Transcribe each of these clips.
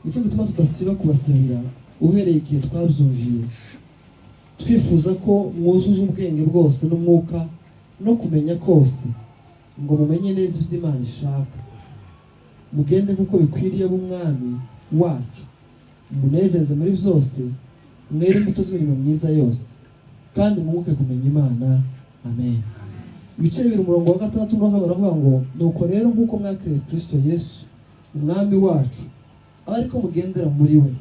Nicyo gituma tudasiba kubasabira uhereye igihe twabyumviye, twifuza ko mwuzuza ubwenge bwose n'umwuka no kumenya kose, ngo mumenye neza ibyo Imana ishaka, mugende nk'uko bikwiriye ab'Umwami wacu, munezeze muri byose, mwere imbuto z'imirimo myiza yose, kandi mwunguke kumenya Imana. Amen. Ibice 2 umurongo wa 6 n'uwa 2 baravuga ngo: "Nuko rero nk'uko mwakiriye Kristo Yesu Umwami wacu, abe ariko mugendera muri we,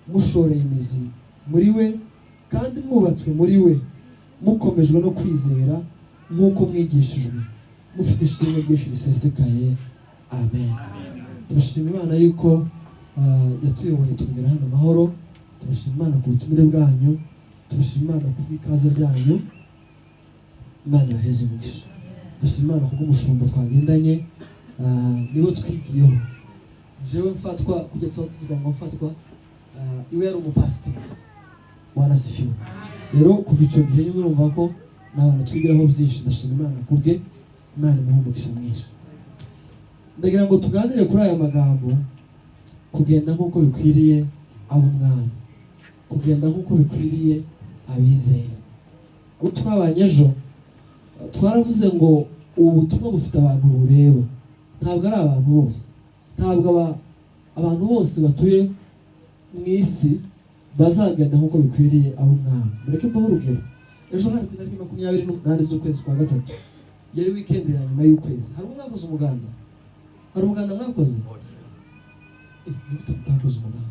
mushoreye imizi muri we kandi mwubatswe muri we, mukomejwe no kwizera nk'uko mwigishijwe, mufite ishimwe ryinshi risesekaye." Amen. Turashima Imana yuko yatuyoboye tukagera hano amahoro. Turashima Imana ku butumire bwanyu, turashima Imana ku bw'ikaze ryanyu. Imana ibaheze umugisha. Turashima Imana kubw'umushumba twagendanye, nibo twigiyeho. Jewe mfatwa kujya tuba tuvuga ngo mfatwa, iwe yari umupasiteri. Bwana asifiwe. Rero kuva icyo gihe nyine urumva ko ni abantu twigiraho byinshi. Ndashima Imana kubwe, Imana imuha umugisha mwinshi. Ndagira ngo tuganire kuri aya magambo: kugenda nk'uko bikwiriye ab'Umwami, kugenda nk'uko bikwiriye abizera. Abo twabanye ejo twaravuze ngo ubu butumwa bufite abantu bureba, ntabwo ari abantu bose, ntabwo abantu bose batuye mu isi bazagenda nk'uko bikwiriye ab'Umwami. Mureke mbahe urugero. Ejo hari ku itariki 28 z'ukwezi kwa gatatu, yari weekend ya nyuma y'ukwezi. Hari mwakoze umuganda? Hari umuganda mwakoze? Ni gute mutakoze umuganda?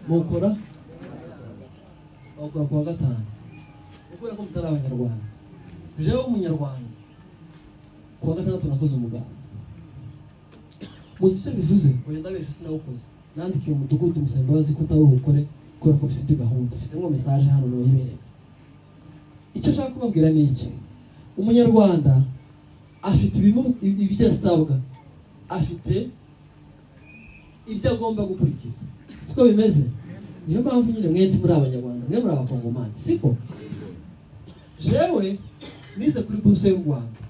Mukora bawukora kuwa gatanu ukubera ko mutari Abanyarwanda. Jewe w'Umunyarwanda kuwa gatandatu nakoze umuganda. Muzi icyo bivuze? Oya, ndabesha, sinawukoze. Nandikiye umudugudu musaba imbabazi ko ntawubukore kubera ko mfite indi gahunda. Mfitemo message hano noyibereka. Icyo nshaka kubabwira ni iki: Umunyarwanda afite ibyo asabwa, afite ibyo agomba gukurikiza, siko bimeze? Niyo mpamvu nyine mwende muri Abanyarwanda, mwe muri Abakongomani, siko? Jewe nize kuri buruse y'u Rwanda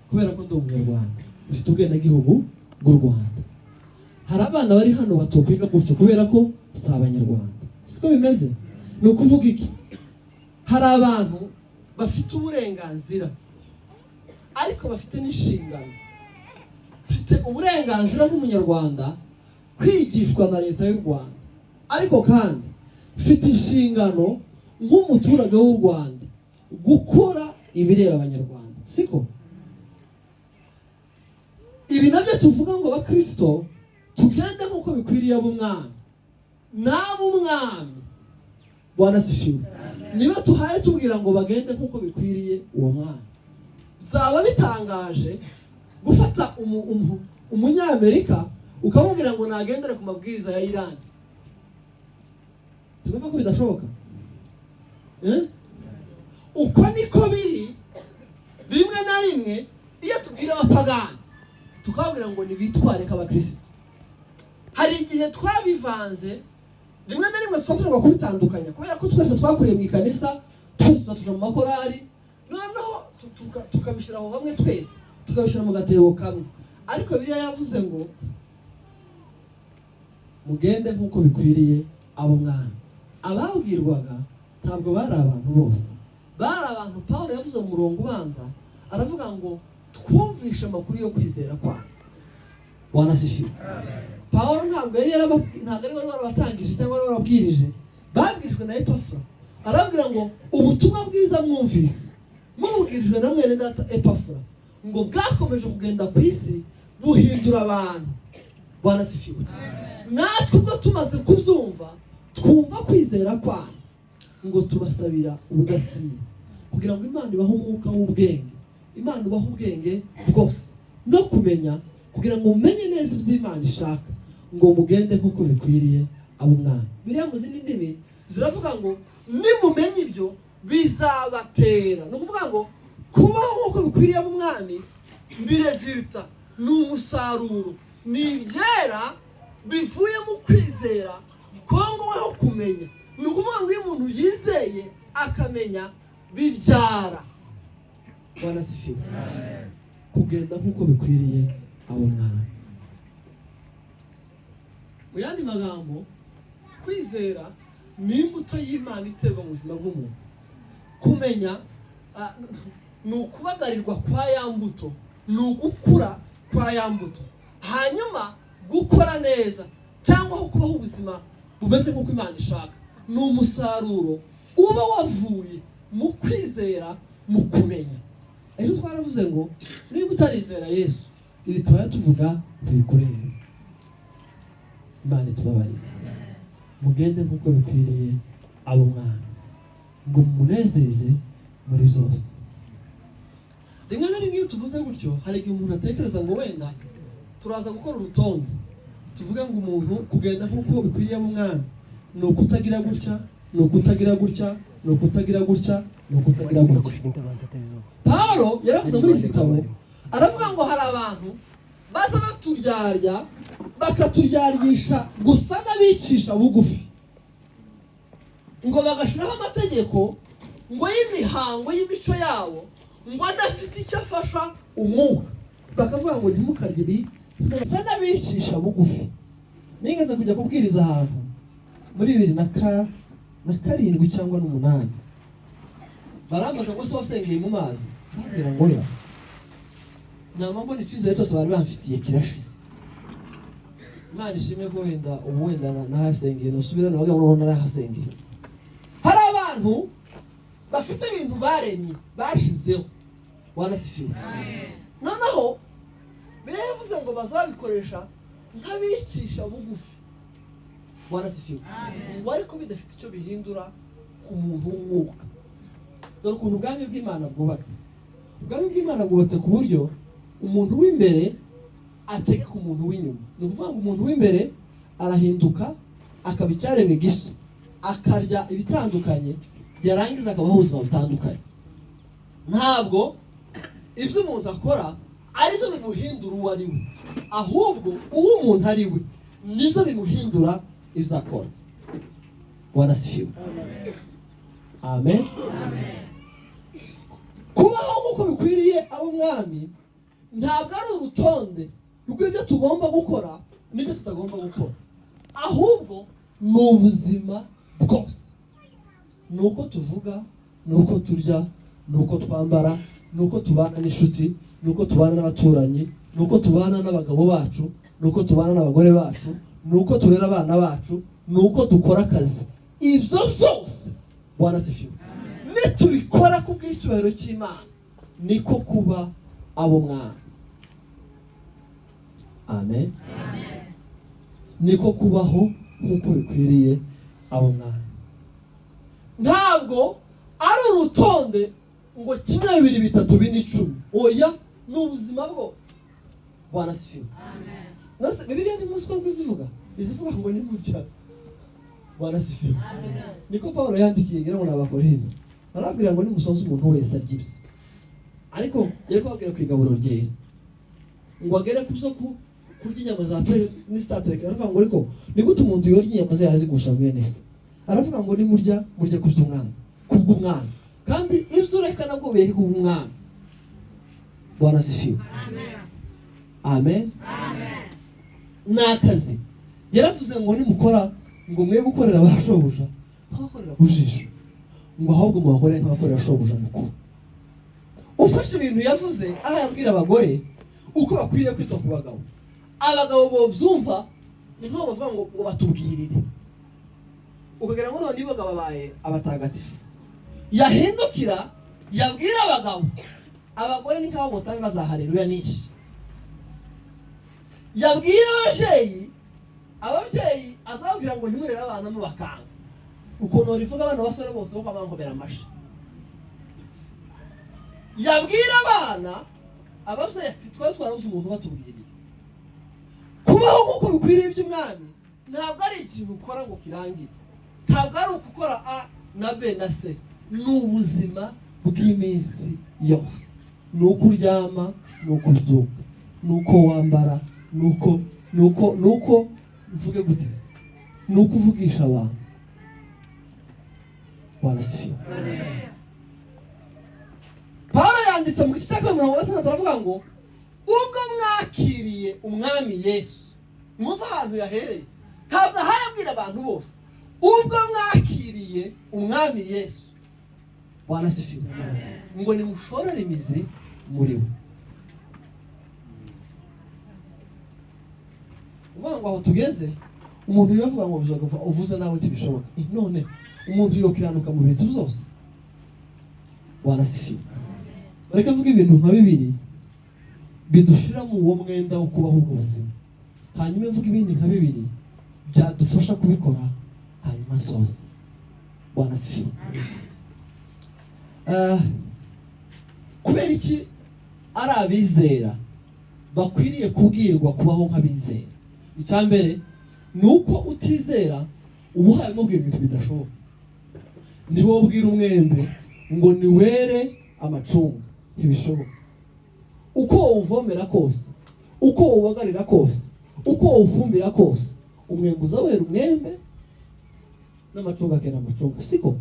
kubera ko ndi Umunyarwanda, mfite ubwenegihugu bw'u Rwanda. Hari abana bari hano batokwiga gutyo kubera ko si Abanyarwanda, siko bimeze? Ni ukuvuga iki? Hari abantu bafite uburenganzira ariko bafite n'inshingano. Mfite uburenganzira nk'Umunyarwanda kwigishwa na leta y'u Rwanda, ariko kandi mfite inshingano nk'umuturage w'u Rwanda gukora ibireba Abanyarwanda, siko? Ibi nabyo tuvuga ngo abakristo tugende nk'uko bikwiriye ab'Umwami n'ab'Umwami. Bwana asifiwe. Niba tuhaye tubwira ngo bagende nk'uko bikwiriye uwo mwami, byaba bitangaje gufata Umunyamerika ukamubwira ngo nagendere ku mabwiriza ya Irani. Turumva ko bidashoboka. Uko niko biri. Rimwe na rimwe iyo tubwira abapagani tukababwira ngo nibitware nk'abakristo, hari igihe twabivanze. Rimwe na rimwe tuba tugomba kubitandukanya kubera ko twese twakuriye mu ikanisa, twese tuba tuja mu makorari, noneho tukabishyira aho hamwe, twese tukabishyira mu gatebo kamwe. Ariko Bibiliya yavuze ngo mugende nk'uko bikwiriye abo mwami. Ababwirwaga ntabwo bari abantu bose, bari abantu Paul yavuze mu murongo ubanza, aravuga ngo twumvishe amakuru yo kwizera kwanyu. Bwana asifiwe. Paul ntabwo yari ntabwo ari wari warabatangije cyangwa wari warabwirije, babwirijwe na Epafura. Arababwira ngo ubutumwa bwiza mwumvise mubwirijwe na mwene data Epafura, ngo bwakomeje kugenda ku isi buhindura abantu. Bwana asifiwe. Natwe ubwo tumaze kubyumva, twumva kwizera kwanyu, ngo tubasabira ubudasiba kugira ngo Imana ibahe umwuka w'ubwenge, Imana ibahe ubwenge bwose no kumenya, kugira ngo mumenye neza ibyo Imana ishaka, ngo mugende nk'uko bikwiriye ab'Umwami. Biriya mu zindi ndimi ziravuga ngo nimumenye ibyo bizabatera. Ni ukuvuga ngo kubaho nk'uko bikwiriye ab'Umwami ni résultat, ni umusaruro, ni ibyera bivuye mu kwizera kongoweho kumenya. Ni ukuvuga ngo iyo umuntu yizeye akamenya, bibyara. Bwana asifiwe. Kugenda nk'uko bikwiriye abo mwana. Mu yandi magambo, kwizera ni imbuto y'Imana iterwa mu buzima bw'umuntu. Kumenya ni ukubagarirwa kwa ya mbuto, ni ugukura kwa ya mbuto, hanyuma gukora neza cyangwa aho kubaho ubuzima bumeze nk'uko Imana ishaka ni umusaruro uba wavuye mu kwizera, mu kumenya. Ejo twaravuze ngo niba utarizera Yesu, iri tuba tuvuga tubikureba. Imana itubabarire. Mugende nk'uko bikwiriye abo mwana, ngo mumunezeze muri byose. Rimwe na rimwe iyo tuvuze gutyo, hari igihe umuntu atekereza ngo wenda turaza gukora urutonde, tuvuge ngo umuntu kugenda nk'uko bikwiriye abo mwana ni ukutagira gutya, ni ukutagira gutya, ni ukutagira gutya, ni ukutagira gutya. Pawulo yaravuze muri iki gitabo, aravuga ngo hari abantu baza baturyarya, bakaturyargisha gusa n'abicisha bugufi, ngo bagashyiraho amategeko ngo y'imihango y'imico yabo, ngo adafite icyo afasha umwuka, bakavuga ngo ntimukarye ibi, basa n'abicisha bugufi. Nigeze kujya kubwiriza ahantu muri 2007 cyangwa 8, barambaza ngo se wasengeye mu mazi? Ndababwira ngo ya nama mbona icyizere cyose bari bamfitiye kirashize. Imana ishimwe ko wenda ubu wenda nahasengeye, nusubira nawe noneho narahasengeye. Hari abantu bafite ibintu baremye bashizeho. Wanasifiwe. Noneho biravuze ngo bazabikoresha nk'abicisha bugufi. Wanasifiwe. Ngo ariko bidafite icyo bihindura ku muntu w'umwuka. Dore ukuntu ubwami bw'Imana bwubatse. Ubwami bw'Imana bwubatse ku buryo umuntu w'imbere ategeka umuntu w'inyuma. Ni ukuvuga ngo umuntu w'imbere arahinduka akaba icyaremwe gishya, akarya ibitandukanye, yarangiza akabaho ubuzima butandukanye. Ntabwo ibyo umuntu akora ari byo bimuhindura uwo ari we, ahubwo uwo umuntu ari we nibyo bimuhindura ibyo akora. Wanasifiwe. Amen. Kubaho nk'uko bikwiriye abo umwami ntabwo ari urutonde rw'ibyo tugomba gukora n'ibyo tutagomba gukora, ahubwo ni ubuzima bwose. Ni uko tuvuga, ni uko turya, ni uko twambara, ni uko tubana n'inshuti, ni uko tubana n'abaturanyi, ni uko tubana n'abagabo bacu, ni uko tubana n'abagore bacu, ni uko turera abana bacu, ni uko dukora akazi. Ibyo byose, Bwana asifiwe, nitubikora ku bw'icyubahiro cy'Imana, niko kuba abo mwana. Amen. Niko kubaho nk'uko bikwiriye abo mwana. Ntabwo ari urutonde ngo 1, 2, 3, 4, 10. Oya, ni ubuzima bwose. Bwana asifiwe. Nase Bibiliya ni muzi ko izivuga, izivuga ngo ni murya. Bwana asifiwe. Niko Pawulo yandikiye ngira ngo ni Abakorinto, arabwira ngo nimusonze umuntu wese arya ibye, ariko yari kubabwira ku igaburo ryera, ngo agere ku zo kurya inyama zatere n'izitatereka. Aravuga ngo ariko ni gute umuntu yorya inyama ze yazigusha mwene se? Aravuga ngo nimurya, murye ku by'umwana, kubw'umwana, kandi ibyo ureka nabwo ubireke kubw'umwana. Bwana asifiwe. Amen. Ni akazi. Yaravuze ngo nimukora, ngo mwe gukorera ba shobuja nk'abakorera ku jisho, ngo ahubwo mubakorere nk'abakorera shobuja mukuru. Ufashe ibintu yavuze aho yabwira abagore uko bakwiriye kwita ku bagabo, abagabo bobyumva ni nk'aho bavuga ngo batubwirire, ukagira ngo none niba babaye abatagatifu. Yahindukira yabwira abagabo, abagore ni nk'aho botanga za haleluya nyinshi. Yabwira ababyeyi, ababyeyi azababwira ngo ntimurere abana mubakanga. Ukuntu rivuga abana basore bose bo kwamangomera amashi. Yabwira abana, ababyeyi ati twari twarabuze umuntu batubwirira. Kubaho nk'uko bikwiriye iby'umwami ntabwo ari ikintu ukora ngo kirangire, ntabwo ari ukukora A na B na C, ni ubuzima bw'iminsi yose. Ni uko uryama, ni uko ubyuka, ni uko wambara, ni uko ni uko ni uko mvuge gute, ni uko uvugisha abantu. Bwana asifiwe. Pawulo yanditse mu gice Igice cya 60 aravuga ngo ubwo mwakiriye Umwami Yesu. Mwumva ahantu yahereye, ntabwo ahayabwira abantu bose. Ubwo mwakiriye Umwami Yesu, Bwana asifiwe, ngo nimushorere imizi muri we. Uvuga ngo aho tugeze, umuntu yavuga ngo bizagufa uvuze nawe ntibishoboka. None umuntu yokiranuka mu bintu byose? Bwana asifiwe. Reka mvuge ibintu nka bibiri bidushira mu uwo mwenda wo kubaho ubwo buzima, hanyuma mvuge ibindi nka bibiri byadufasha kubikora, hanyuma nsoze. Bwana asifiwe. Kubera iki ari abizera bakwiriye kubwirwa kubaho nk'abizera? Icya mbere ni uko utizera uba uhaye umubwira ibintu bidashoboka. Niho ubwira umwembe ngo niwere amacunga, ntibishoboka. Uko wawuvomera kose, uko wawubagarira kose, uko wawufumbira kose, umwembe uzawera umwembe n'amacunga akera amacunga, siko?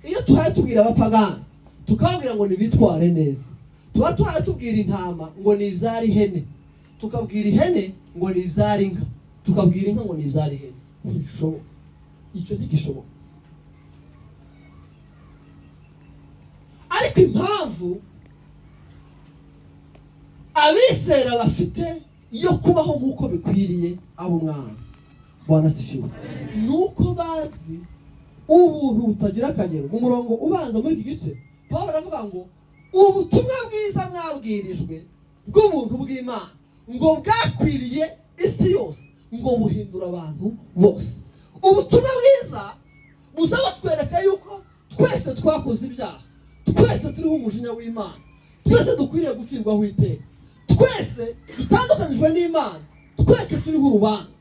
Iyo tuhaye tubwira abapagani tukababwira ngo nibitware neza, tuba tuhaye tubwira intama ngo nibyare ihene, tukabwira ihene ngo nibyare inka, tukabwira inka ngo nibyare ihene, ntibishoboka. Icyo ntigishoboka. Ariko impamvu abizera bafite yo kubaho nk'uko bikwiriye abo mwana, Bwana asifiwe, nuko bazi ubuntu butagira akagero. Mu murongo ubanza muri iki gice, Paul aravuga ngo ubutumwa bwiza mwabwirijwe bw'ubuntu bw'Imana ngo bwakwiriye isi yose, ngo buhindura abantu bose. Ubutumwa bwiza buza butwereka yuko twese twakoze ibyaha, twese turiho umujinya w'Imana, twese dukwiriye gucirwaho iteka, twese dutandukanijwe n'Imana, twese turiho urubanza.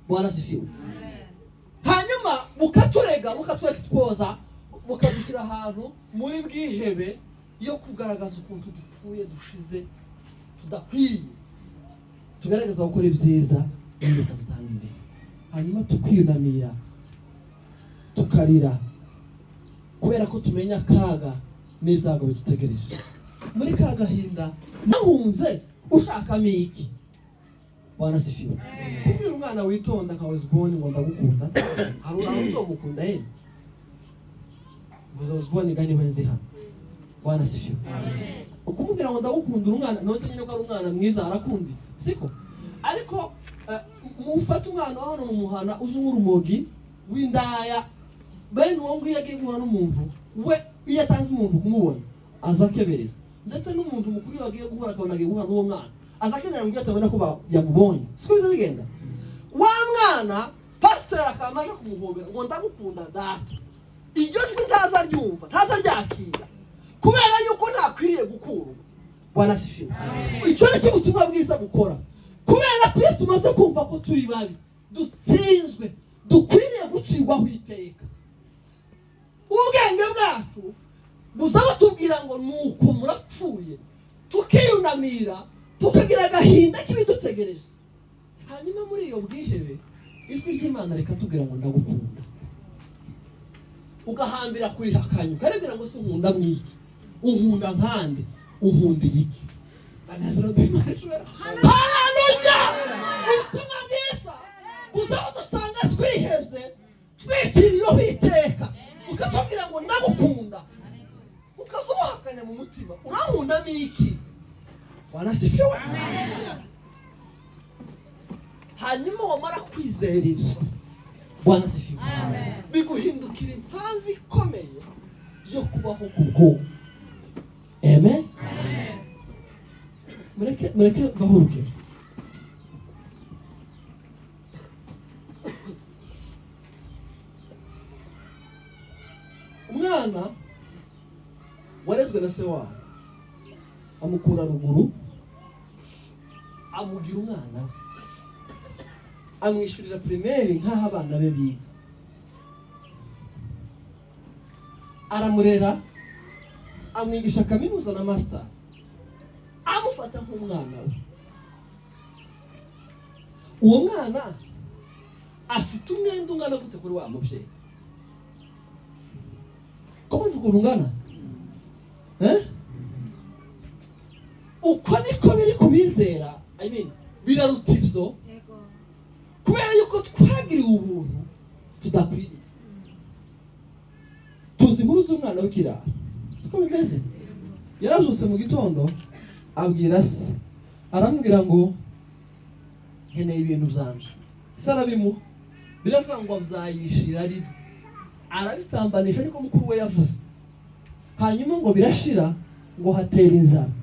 Bwana asifiwe. Hanyuma bukaturega, bukatwexposa, bukadushyira ahantu muri bwihebe yo kugaragaza ukuntu dupfuye, dushize, tudakwiye. Tugaragaza gukora ibyiza, bikadutanga imbere, hanyuma tukiyunamira, tukarira, kubera ko tumenya akaga n'ibyago bidutegereje. Muri ka gahinda nahunze ushakamo iki? Bwana asifiwe. Kubwira umwana witonda nka Osborne ngo ndagukunda, hari utomukunda ye? Vuza Osborne gani wenzi hano. Bwana asifiwe. Ukumubwira ngo ndagukunda umwana, nose nyine ko ari umwana mwiza, arakunditse, siko? Ariko mufata umwana hano mu muhana uzi nk'urumogi w'indaya, bene uwo ngiyo agiye guhura n'umuntu we, iyo atanze umuntu kumubona aza akebereza, ndetse n'umuntu mukuru iyo agiye guhura akabona agiye guhura n'uwo mwana aza akenera ngo atabona ko yamubonye, siko biza bigenda. Wa mwana pasiteri akaba aje kumuhobera ngo ndagukunda data, iryo jwi ntaza ryumva, ntaza ryakira, kubera yuko ntakwiriye gukundwa. Bwana asifiwe. Icyo ni cyo ubutumwa bwiza bukora, kubera ko iyo tumaze kumva ko turi babi, dutsinzwe, dukwiriye gucirwaho iteka, ubwenge bwacu buza butubwira ngo nuko murapfuye, tukiyunamira, tukagira agahinda k'ibidutegereje. Hanyuma muri iyo bwihebe ijwi ry'Imana rikatubwira ngo ndagukunda, ugahambira kurihakanya, ukaribwira ngo se unkunda mwiki, unkunda nkande, unkunda iki? Haleluya! Ubutumwa bwiza buza budusanga twihebye, twiciriyeho iteka, ukatubwira ngo ndagukunda, ukazuhakanya mu mutima, urankundamo iki? Bwana asifiwe. Hanyuma wamara kwizera ibyo, Bwana asifiwe, biguhindukira impamvu ikomeye yo kubaho ku bwonko. Amen. Mureke bahuruke. Umwana warezwe na se wabo, amukura ruguru, amugira umwana we, amwishyurira primaire nk'aho abana be biga, aramurera, amwigisha kaminuza na masters, amufata nk'umwana we. Uwo mwana afite umwenda ungana gute kuri wa mubyeyi? Ko muvuga urungana? Biraruta ibyo, kubera yuko twagiriwe ubuntu tudakwiriye. Tuzi inkuru z'umwana w'ikirara, siko bimeze? Yarabyutse mu gitondo, abwira se, aramubwira ngo: "Nkeneye ibintu byanje." Se arabimuha. Biravuga ngo abyayishira ari bye, arabisambanisha, ariko mukuru we yavuze. Hanyuma ngo birashira, ngo hatera inzara.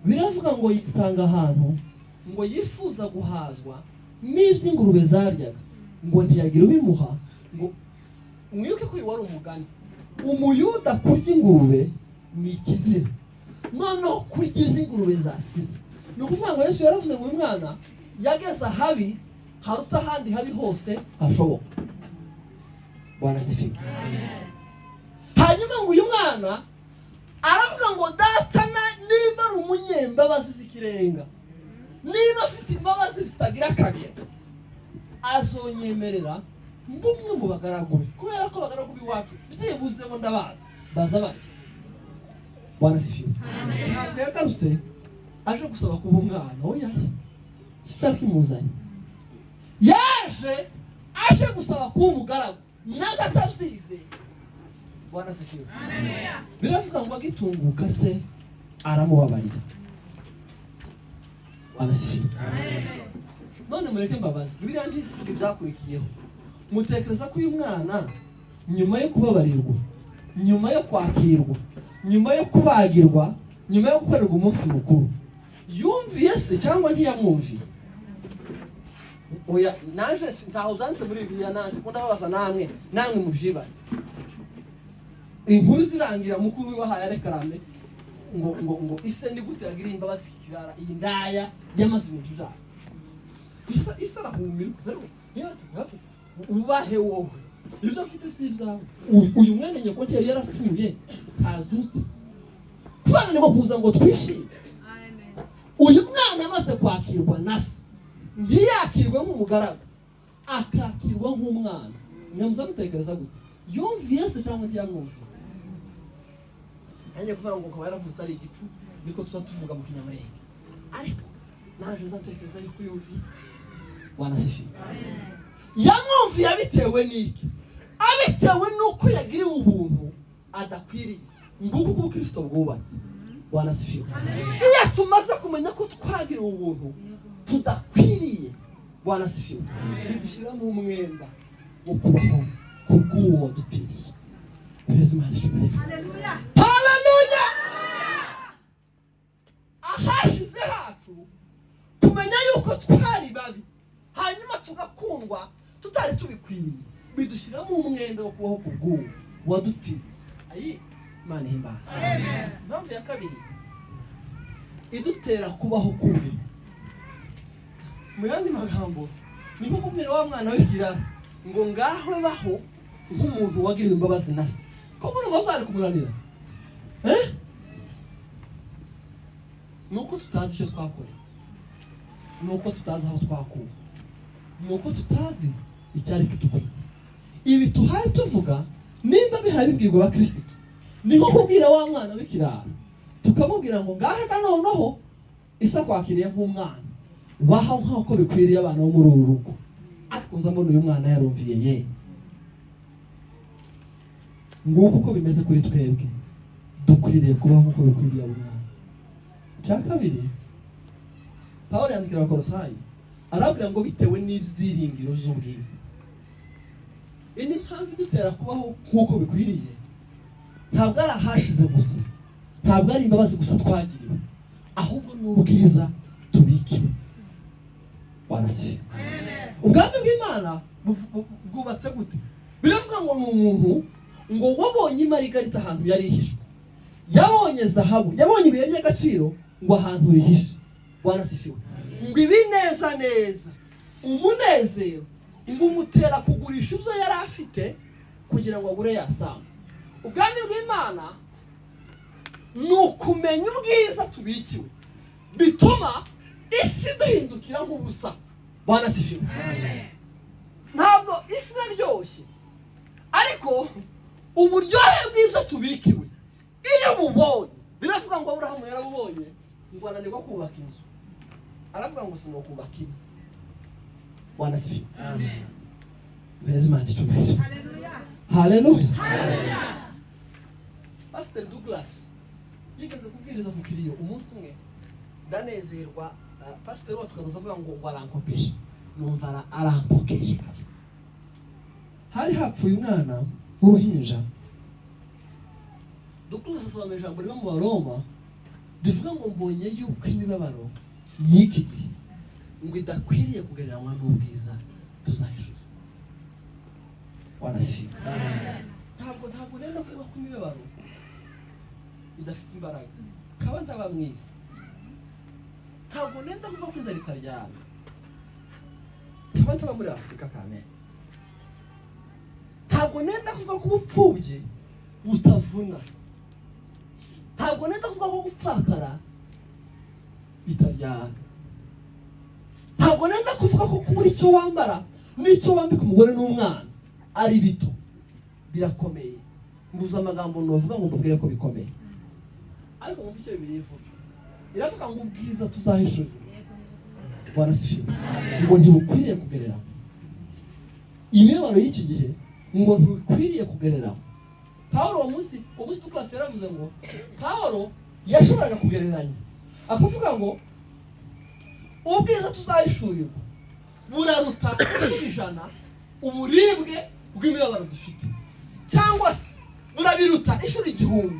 Biravuga ngo yisanga ahantu ngo yifuza guhazwa n'iby'ingurube zaryaga, ngo ntiyagira ubimuha. Ngo mwibuke ko uyu wari umugani: Umuyuda kurya ingurube ni ikizira, noneho kurya iby'ingurube zasize. Ni ukuvuga ngo Yesu yaravuze ngo uyu mwana yageze ahabi haruta ahandi habi hose hashoboka. Bwana asifiwe. Hanyuma ngo uyu mwana aravuga ngo: "Data niba ari umunyembabazi z'ikirenga, niba afite imbabazi zitagira akagera, azonyemerera mbe umwe mu bagaragu be, kubera ko abagaragu b'iwacu byibuze bo ndabazi, baza barya." Bwana asifiwe. Ntabwo yagarutse aje gusaba kuba umwana, oya, cyari kimuzanye. Yaje aje gusaba kuba umugaragu, nawe atabyizeye. Bwana asifiwe. Biravuga ngo agitunguka, se aramubabarira. Bwana asifiwe. None mureke mbabazi, Bibiliya ntizivuga ibyakurikiyeho. Mutekereza ko uyu mwana, nyuma yo kubabarirwa, nyuma yo kwakirwa, nyuma yo kubagirwa, nyuma yo gukorerwa umunsi mukuru, yumviye se cyangwa ntiyamwumviye? Oya, naje ntaho byanditse muri Bibiliya. Naje ko ndababaza namwe, namwe mubyibaze. Inkuru zirangira, mukuru we wahaye arekarame ngo ise ni gute yagiriye imbabazi iki kirara, iyi ndaya yamaze ibintu byayo? Isa isa arahumirwa. Rero, niba ati, "Ubahe wowe, ibyo mfite si ibyawe. Uyu mwene nyoko yari yarapfuye, ntazutse." Kubana niko kuza ngo twishime. Uyu mwana amaze kwakirwa na se, ntiyakirwe nk'umugaragu, akakirwa nk'umwana, mwamuza mutekereza gute? Yumviye se cyangwa ntiyamwumviye? Nanjye kuvuga ngo akaba yaravutse ari igipfu, niko tuba tuvuga mu Kinyamurenge, ariko naje nzatekereza yuko yumviye. Bwana asifiwe. Yamwumviye abitewe n'iki? Abitewe n'uko yagiriwe ubuntu adakwiriye. Nguko uko ubukristo bwubatse. Bwana asifiwe. Iyo tumaze kumenya ko twagiriwe ubuntu tudakwiriye, Bwana asifiwe, bidushyiramo umwenda wo kubaho kubw'uwo dupfiriye. Mbese Imana ishobora. Haleluya! Ahashize hacu, kumenya yuko twari babi hanyuma tugakundwa tutari tubikwiriye, bidushyiramo umwenda wo kubaho ku bw'uwo wadupfiriye. Ayi, Imana ihimbaza. Impamvu ya kabiri idutera kubaho kubwe, mu yandi magambo, ni nko kubwira wa mwana w'ikirara ngo: "Ngaho baho nk'umuntu wagiriwe imbabazi na se." Ko muri bazari kumuranira, eh? Ni uko tutazi icyo twakoreye, ni uko tutazi aho twakuwe, ni uko tutazi icyari kitukwiye. Ibi tuhaye tuvuga, nimba bihaye bibwirwa abakirisitu, ni nko kubwira wa mwana w'ikirara, tukamubwira ngo: "Ngahe noneho isa kwakiriye nk'umwana, baho nk'uko bikwiriye abana bo muri uru rugo." Ariko nza mbona uyu mwana yarumviye ye. Nguko uko bimeze kuri twebwe, dukwiriye kubaho nk'uko bikwiriye abo mwana. Icya kabiri, Pawulo yandikira Abakorosayi, arabwira ngo bitewe n'ibyiringiro by'ubwiza. Iyi ni impamvu idutera kubaho nk'uko bikwiriye. Ntabwo ari ahashize gusa, ntabwo ari imbabazi gusa twagiriwe, ahubwo ni ubwiza tubikiwe. Bwana asifiwe. Ubwami bw'Imana bwubatse gute? Biravuga ngo ni umuntu ngo wabonye imarigarita ahantu yari ihishwe, yabonye zahabu, yabonye ibuye ry'agaciro ngo ahantu rihishe. Bwana asifiwe. Ngo ibi neza neza umunezero ngo umutera kugurisha ibyo yari afite kugira ngo agure ya sambu. Ubwami bw'Imana ni ukumenya ubwiza tubikiwe, bituma isi duhindukira nk'ubusa. Bwana asifiwe. Ntabwo isi iraryoshye, ariko uburyohe bw'ibyo tubikiwe iyo ububonye, biravuga ngo Aburahamu yarabubonye, ngo ananirwa kubaka inzu. Aravuga ngo sinokubaka ino. Bwana asifiwe. Mwezi Imana icyubahiro. Haleluya. Pastor Douglas yigeze kubwiriza ku kiriyo umunsi umwe, ndanezerwa. Pastor wacu kaza avuga ngo arankopeje, numva arampokeje kabisa. Hari hapfuye umwana w'uruhinja. Douglas asobanura ijambo riba mu Baroma rivuga ngo mbonye yuko imibabaro y'iki gihe ngo idakwiriye kugereranywa n'ubwiza tuzahishura. Bwana asifiwe. Ntabwo rero ndavuga ko imibabaro idafite imbaraga, kaba ndaba mwiza. Ntabwo nenda kuvuga ko inzara itaryana, kaba ndaba muri Afurika kamere. Ntabwo nenda kuvuga ko ubupfubyi butavuna. Ntabwo nenda kuvuga ko gupfakara bitaryana. Ntabwo nenda kuvuga ko kubura icyo wambara n'icyo wambika umugore n'umwana ari bito. Birakomeye. Mbuze amagambo navuga ngo mbabwire ko bikomeye, ariko mwumve icyo Bibiliya ivuga. Iravuga ngo ubwiza tuzahishurirwa, Bwana asifiwe, ngo ntibukwiriye kugereranywa. Imibabaro y'iki gihe ngo ntikwiriye kugereranywa. Pawulo uwo munsi, uwo munsi Douglas yaravuze ngo Pawulo yashoboraga kugereranya, akavuga ngo ubwiza tuzahishurirwa buraruta inshuro 100 uburibwe bw'imibabaro dufite, cyangwa se burabiruta inshuro 1000,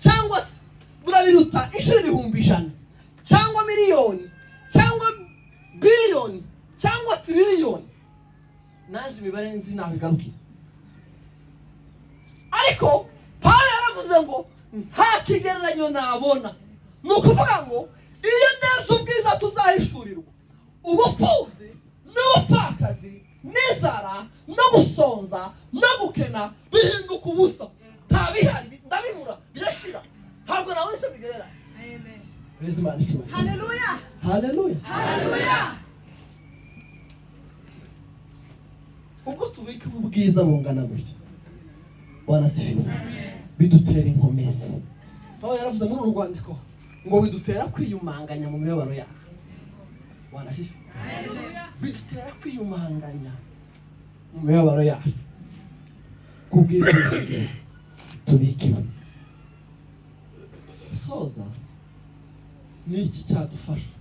cyangwa se burabiruta inshuro 100,000, cyangwa miliyoni, cyangwa biliyoni, cyangwa tiriliyoni. Naje imibare nzi naho igarukira. Ariko Pawulo yaravuze ngo nta kigereranyo nabona. Ni ukuvuga ngo iyo ndebye ubwiza tuzahishurirwa, ubupfubyi n'ubupfakazi n'inzara no gusonza no gukena bihinduka ubusa. Nta bihari, ndabibura, birashira. Ntabwo nabona icyo bigerera. Beza Imana icyubahiro. Haleluya. Haleluya. Haleluya. Ubwo tubika ubu bwiza bungana gutya, Bwana asifiwe, bidutera inkomezi. Pawulo yaravuze muri uru rwandiko ngo bidutera kwiyumanganya mu mibabaro yacu. Bwana asifiwe. Bidutera kwiyumanganya mu mibabaro yacu kubw'ibyo tubikiwe. Soza, ni iki cyadufasha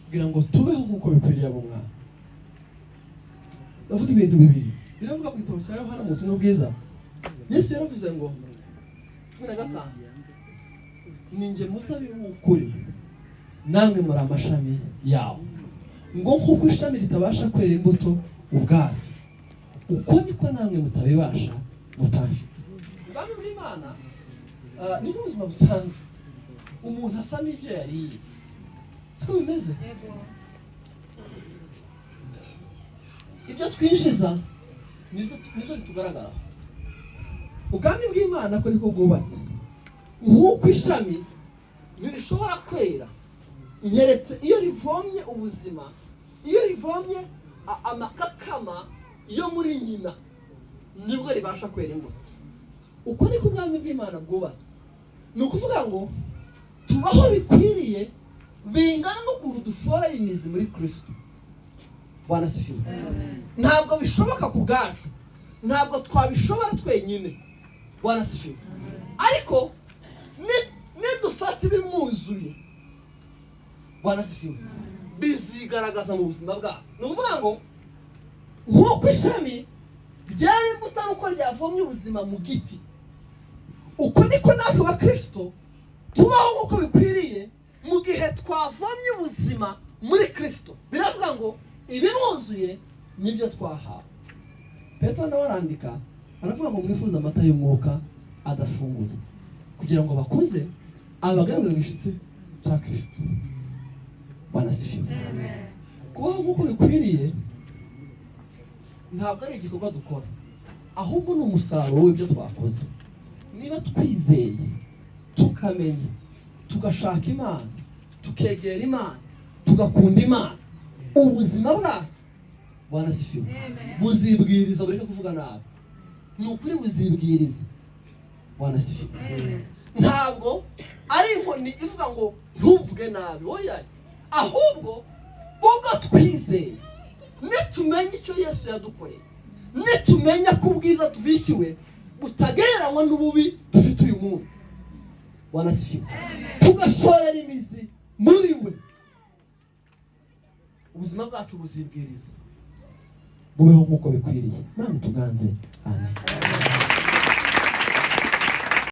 kugira ngo tubeho nk'uko bikwiriye abo mwana? Ndavuga ibintu bibiri biravuga ku gitabo cya Yohana mu butumwa bwiza. Yesu yaravuze ngo 15: "Ni njye muzabibu w'ukuri, namwe muri amashami yawo. Ngo nk'uko ishami ritabasha kwera imbuto ubwaryo, uko niko namwe mutabibasha mutamfite." Ubwami bw'Imana ni nk'ubuzima busanzwe. Umuntu asa n'ibyo yariye, siko bimeze? Ibyo twinjiza nibyo bitugaragaraho. Ubwami bw'Imana ko niko bwubatse. Nk'uko ishami ntirishobora kwera nyeretse iyo rivomye ubuzima, iyo rivomye amakakama yo muri nyina, nibwo ribasha kwera imbuto. Uko niko ubwami bw'Imana bwubatse. Ni ukuvuga ngo tubaho bikwiriye bingana n'ukuntu dushora imizi muri Kristo. Bwana asifiwe. Ntabwo bishoboka ku bwacu, ntabwo twabishobora twenyine. Bwana asifiwe. Ariko nidufata ibimwuzuye, Bwana asifiwe, bizigaragaza mu buzima bwacu. Ni ukuvuga ngo nk'uko ishami ryera imbuto ari uko ryavomye ubuzima mu giti, uko niko natwe abakristo tubaho nk'uko bikwiriye mu gihe twavomye ubuzima muri Kristo. Biravuga ngo ibibuzuye nibyo twahawe. Petero nawe arandika, aravuga ngo mwifuze amata y'umwuka adafunguye, kugira ngo bakuze abagaragaza igishyitsi cya Kristo. Bwana asifiwe. Kubaho nk'uko bikwiriye ntabwo ari igikorwa dukora, ahubwo ni umusaruro w'ibyo twakoze. Niba twizeye, tukamenya, tugashaka Imana, tukegera Imana, tugakunda Imana, ubuzima bwacu, Bwana asifiwe, buzibwiriza bureke kuvuga nabi. Ni ukuri buzibwiriza. Bwana asifiwe. Ntabwo ari inkoni ivuga ngo ntuvuge nabi, oya. Ahubwo ubwo twizeye, nitumenya icyo Yesu yadukoreye, nitumenya ko ubwiza tubikiwe butagereranywa n'ububi dufite uyu munsi, Bwana asifiwe, tugashorera imizi muri we, ubuzima bwacu buzibwiriza, bubeho nk'uko bikwiriye. Imana ituganze, amen.